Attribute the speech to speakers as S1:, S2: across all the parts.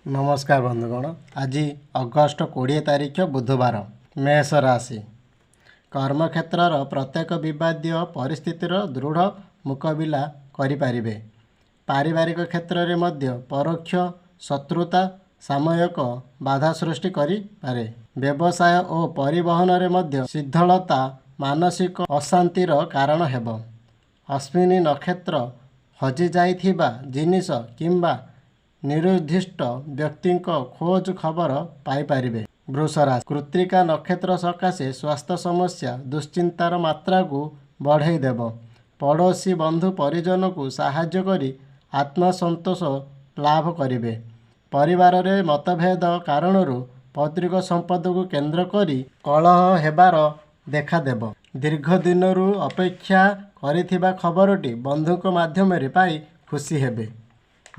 S1: ନମସ୍କାର ବନ୍ଧୁଗଣ, ଆଜି ଅଗଷ୍ଟ 20 ତାରିଖ ବୁଧବାର। ମେଷ ରାଶି, କର୍ମକ୍ଷେତ୍ରର ପ୍ରତ୍ୟେକ ବିବାଦୀୟ ପରିସ୍ଥିତିର ଦୃଢ଼ ମୁକାବିଲା କରିପାରିବେ। ପାରିବାରିକ କ୍ଷେତ୍ରରେ ମଧ୍ୟ ପରୋକ୍ଷ ଶତ୍ରୁତା ସାମୟିକ ବାଧା ସୃଷ୍ଟି କରିପାରେ। ବ୍ୟବସାୟ ଓ ପରିବହନରେ ମଧ୍ୟ ଶିଥିଳତା ମାନସିକ ଅଶାନ୍ତିର କାରଣ ହେବ। ଅଶ୍ୱିନୀ ନକ୍ଷତ୍ର, ହଜିଯାଇଥିବା ଜିନିଷ କିମ୍ବା ନିରୁଦ୍ଦିଷ୍ଟ ବ୍ୟକ୍ତିଙ୍କ ଖୋଜ ଖବର ପାଇପାରିବେ। ବୃଷ ରାଶି, କୃତ୍ତିକା ନକ୍ଷତ୍ର ସକାଶେ ସ୍ୱାସ୍ଥ୍ୟ ସମସ୍ୟା ଦୁଶ୍ଚିନ୍ତାର ମାତ୍ରାକୁ ବଢ଼ାଇ ଦେବ। ପଡ଼ୋଶୀ, ବନ୍ଧୁ, ପରିଜନକୁ ସାହାଯ୍ୟ କରି ଆତ୍ମସନ୍ତୋଷ ଲାଭ କରିବେ। ପରିବାରରେ ମତଭେଦ କାରଣରୁ ପୈତୃକ ସମ୍ପତ୍ତିକୁ କେନ୍ଦ୍ର କରି କଳହ ହେବାର ଦେଖାଦେବ। ଦୀର୍ଘ ଦିନରୁ ଅପେକ୍ଷା କରିଥିବା ଖବରଟି ବନ୍ଧୁଙ୍କ ମାଧ୍ୟମରେ ପାଇ ଖୁସି ହେବେ।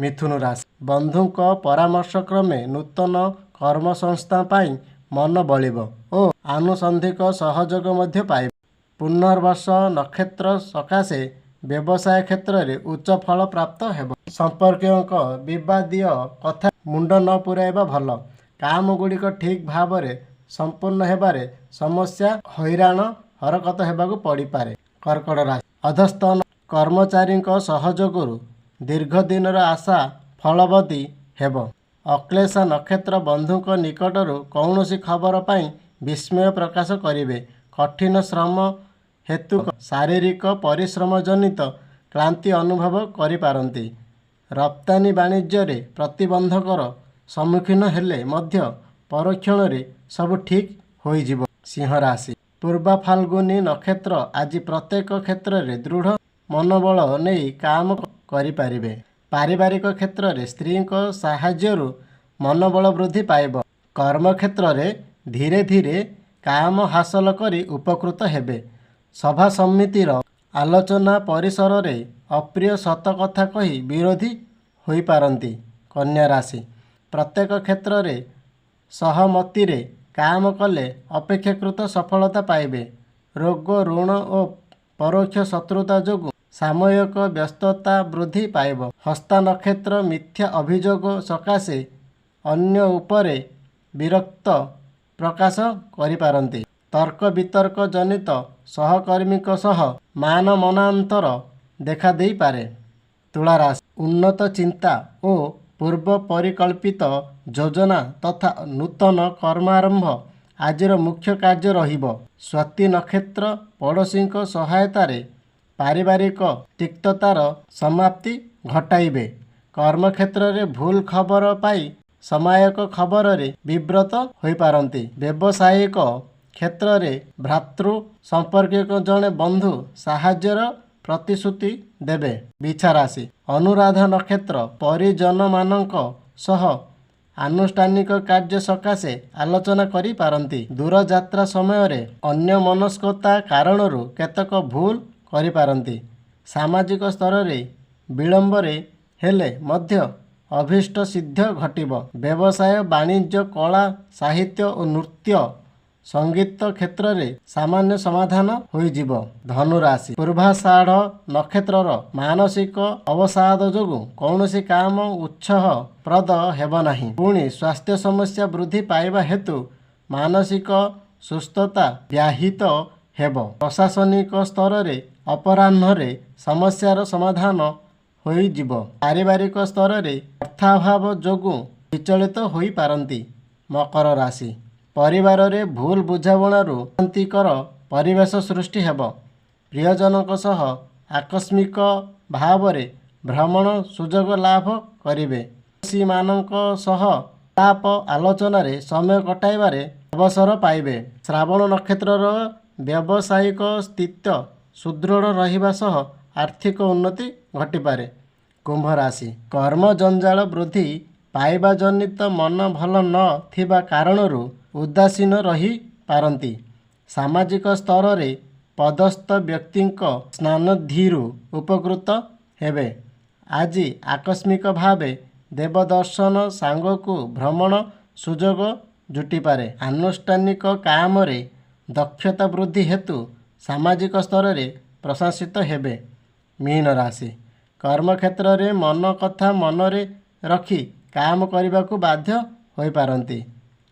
S1: ମିଥୁନ ରାଶି, ବନ୍ଧୁଙ୍କ ପରାମର୍ଶ କ୍ରମେ ନୂତନ କର୍ମସଂସ୍ଥାନ ପାଇଁ ମନ ବଳିବ ଓ ଆନୁଷଙ୍ଗିକ ସହଯୋଗ ମଧ୍ୟ ପାଇବେ। ପୁନର୍ବସୁ ନକ୍ଷତ୍ର ସକାଶେ ବ୍ୟବସାୟ କ୍ଷେତ୍ରରେ ଉଚ୍ଚ ଫଳ ପ୍ରାପ୍ତ ହେବ। ସମ୍ପର୍କୀୟଙ୍କ ବିବାଦୀୟ କଥା ମୁଣ୍ଡ ନ ପୂରାଇବା ଭଲ। କାମଗୁଡ଼ିକ ଠିକ୍ ଭାବରେ ସମ୍ପୂର୍ଣ୍ଣ ହେବାରେ ସମସ୍ୟା, ହଇରାଣ ହରକତ ହେବାକୁ ପଡ଼ିପାରେ। କର୍କଟ ରାଶି, ଅଧସ୍ତନ କର୍ମଚାରୀଙ୍କ ସହଯୋଗରୁ ଦୀର୍ଘ ଦିନର ଆଶା ଫଳବତୀ ହେବ। ଅଶ୍ଳେଷା ନକ୍ଷତ୍ର, ବନ୍ଧୁଙ୍କ ନିକଟରୁ କୌଣସି ଖବର ପାଇଁ ବିସ୍ମୟ ପ୍ରକାଶ କରିବେ। କଠିନ ଶ୍ରମ ହେତୁକ ଶାରୀରିକ ପରିଶ୍ରମ ଜନିତ କ୍ଳାନ୍ତି ଅନୁଭବ କରିପାରନ୍ତି। ରପ୍ତାନି ବାଣିଜ୍ୟରେ ପ୍ରତିବନ୍ଧକର ସମ୍ମୁଖୀନ ହେଲେ ମଧ୍ୟ ପରକ୍ଷଣରେ ସବୁ ଠିକ୍ ହୋଇଯିବ। ସିଂହ ରାଶି, ପୂର୍ବା ଫାଲ୍ଗୁନୀ ନକ୍ଷତ୍ର, ଆଜି ପ୍ରତ୍ୟେକ କ୍ଷେତ୍ରରେ ଦୃଢ଼ ମନୋବଳ ନେଇ କାମ କରିପାରିବେ। ପାରିବାରିକ କ୍ଷେତ୍ରରେ ସ୍ତ୍ରୀଙ୍କ ସାହାଯ୍ୟରୁ ମନୋବଳ ବୃଦ୍ଧି ପାଇବ। କର୍ମକ୍ଷେତ୍ରରେ ଧୀରେ ଧୀରେ କାମ ହାସଲ କରି ଉପକୃତ ହେବେ। ସଭା ସମିତିର ଆଲୋଚନା ପରିସରରେ ଅପ୍ରିୟ ସତ କଥା କହି ବିରୋଧୀ ହୋଇପାରନ୍ତି। କନ୍ୟା ରାଶି, ପ୍ରତ୍ୟେକ କ୍ଷେତ୍ରରେ ସହମତିରେ କାମ କଲେ ଅପେକ୍ଷାକୃତ ସଫଳତା ପାଇବେ। ରୋଗ, ଋଣ ଓ ପରୋକ୍ଷ ଶତ୍ରୁତା ଯୋଗୁଁ ସାମୟିକ ବ୍ୟସ୍ତତା ବୃଦ୍ଧି ପାଇବ। ହସ୍ତା ନକ୍ଷତ୍ର, ମିଥ୍ୟା ଅଭିଯୋଗ ସକାଶେ ଅନ୍ୟ ଉପରେ ବିରକ୍ତ ପ୍ରକାଶ କରିପାରନ୍ତି। ତର୍କ ବିତର୍କ ଜନିତ ସହକର୍ମୀଙ୍କ ସହ ମାନ ମନାନ୍ତର ଦେଖାଦେଇପାରେ। ତୁଳା ରାଶି, ଉନ୍ନତ ଚିନ୍ତା ଓ ପୂର୍ବ ପରିକଳ୍ପିତ ଯୋଜନା ତଥା ନୂତନ କର୍ମାରମ୍ଭ ଆଜିର ମୁଖ୍ୟ କାର୍ଯ୍ୟ ରହିବ। ସ୍ୱାତୀ ନକ୍ଷତ୍ର, ପଡ଼ୋଶୀଙ୍କ ସହାୟତାରେ ପାରିବାରିକ ତିକ୍ତତାର ସମାପ୍ତି ଘଟାଇବେ। କର୍ମକ୍ଷେତ୍ରରେ ଭୁଲ ଖବର ପାଇ ସାମୟିକ ଖବରରେ ବିବ୍ରତ ହୋଇପାରନ୍ତି। ବ୍ୟବସାୟିକ କ୍ଷେତ୍ରରେ ଭ୍ରାତୃ ସମ୍ପର୍କୀୟ ଜଣେ ବନ୍ଧୁ ସାହାଯ୍ୟର ପ୍ରତିଶ୍ରୁତି ଦେବେ। ବିଛା ରାଶି, ଅନୁରାଧା ନକ୍ଷତ୍ର, ପରିଜନମାନଙ୍କ ସହ ଆନୁଷ୍ଠାନିକ କାର୍ଯ୍ୟ ସକାଶେ ଆଲୋଚନା କରିପାରନ୍ତି। ଦୂରଯାତ୍ରା ସମୟରେ ଅନ୍ୟମନସ୍କତା କାରଣରୁ କେତେକ ଭୁଲ କରିପାରନ୍ତି। ସାମାଜିକ ସ୍ତରରେ ବିଳମ୍ବରେ ହେଲେ ମଧ୍ୟ ଅଭୀଷ୍ଟ ସିଦ୍ଧି ଘଟିବ। ବ୍ୟବସାୟ, ବାଣିଜ୍ୟ, କଳା, ସାହିତ୍ୟ ଓ ନୃତ୍ୟ ସଙ୍ଗୀତ କ୍ଷେତ୍ରରେ ସାମାନ୍ୟ ସମାଧାନ ହୋଇଯିବ। ଧନୁରାଶି, ପୂର୍ବାଷାଢ଼ ନକ୍ଷତ୍ରର ମାନସିକ ଅବସାଦ ଯୋଗୁଁ କୌଣସି କାମ ଉତ୍ସାହପ୍ରଦ ହେବ ନାହିଁ। ପୁଣି ସ୍ୱାସ୍ଥ୍ୟ ସମସ୍ୟା ବୃଦ୍ଧି ପାଇବା ହେତୁ ମାନସିକ ସୁସ୍ଥତା ବ୍ୟାହତ ହେବ। ପ୍ରଶାସନିକ ସ୍ତରରେ ଅପରାହ୍ନରେ ସମସ୍ୟାର ସମାଧାନ ହୋଇଯିବ। ପାରିବାରିକ ସ୍ତରରେ ଅର୍ଥାଭାବ ଯୋଗୁଁ ବିଚଳିତ ହୋଇପାରନ୍ତି। ମକର ରାଶି, ପରିବାରରେ ଭୁଲ ବୁଝାମଣାରୁ ଅଶାନ୍ତିକର ପରିବେଶ ସୃଷ୍ଟି ହେବ। ପ୍ରିୟଜନଙ୍କ ସହ ଆକସ୍ମିକ ଭାବରେ ଭ୍ରମଣ ସୁଯୋଗ ଲାଭ କରିବେ। ପଡ଼ୋଶୀମାନଙ୍କ ସହ ଆଳାପ ଆଲୋଚନାରେ ସମୟ କଟାଇବାରେ ଅବସର ପାଇବେ। ଶ୍ରବଣ ନକ୍ଷତ୍ରର ବ୍ୟବସାୟିକ ସ୍ଥିତି ସୁଦୃଢ଼ ରହିବା ସହ ଆର୍ଥିକ ଉନ୍ନତି ଘଟିପାରେ। କୁମ୍ଭ ରାଶି, କର୍ମ ଜଞ୍ଜାଳ ବୃଦ୍ଧି ପାଇବା ଜନିତ ମନ ଭଲ ନ ଥିବା କାରଣରୁ ଉଦାସୀନ ରହିପାରନ୍ତି। ସାମାଜିକ ସ୍ତରରେ ପଦସ୍ଥ ବ୍ୟକ୍ତିଙ୍କ ସାନ୍ନିଧ୍ୟରୁ ଉପକୃତ ହେବେ। ଆଜି ଆକସ୍ମିକ ଭାବେ ଦେବଦର୍ଶନ ସାଙ୍ଗକୁ ଭ୍ରମଣ ସୁଯୋଗ ଜୁଟିପାରେ। ଆନୁଷ୍ଠାନିକ କାମରେ ଦକ୍ଷତା ବୃଦ୍ଧି ହେତୁ ସାମାଜିକ ସ୍ତରରେ ପ୍ରଶଂସିତ ହେବେ। ମୀନ ରାଶି, କର୍ମକ୍ଷେତ୍ରରେ ମନ କଥା ମନରେ ରଖି କାମ କରିବାକୁ ବାଧ୍ୟ ହୋଇପାରନ୍ତି।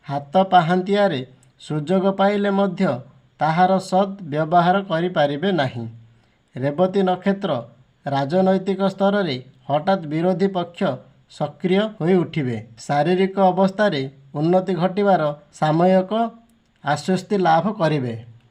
S1: ହାତ ପାହାନ୍ତିଆରେ ସୁଯୋଗ ପାଇଲେ ମଧ୍ୟ ତାହାର ସଦ୍ ବ୍ୟବହାର କରିପାରିବେ ନାହିଁ। ରେବତୀ ନକ୍ଷତ୍ର ରାଜନୈତିକ ସ୍ତରରେ ହଠାତ୍ ବିରୋଧୀ ପକ୍ଷ ସକ୍ରିୟ ହୋଇଉଠିବେ। ଶାରୀରିକ ଅବସ୍ଥାରେ ଉନ୍ନତି ଘଟିବାର ସାମୟିକ ଆଶ୍ୱସ୍ତି ଲାଭ କରିବେ।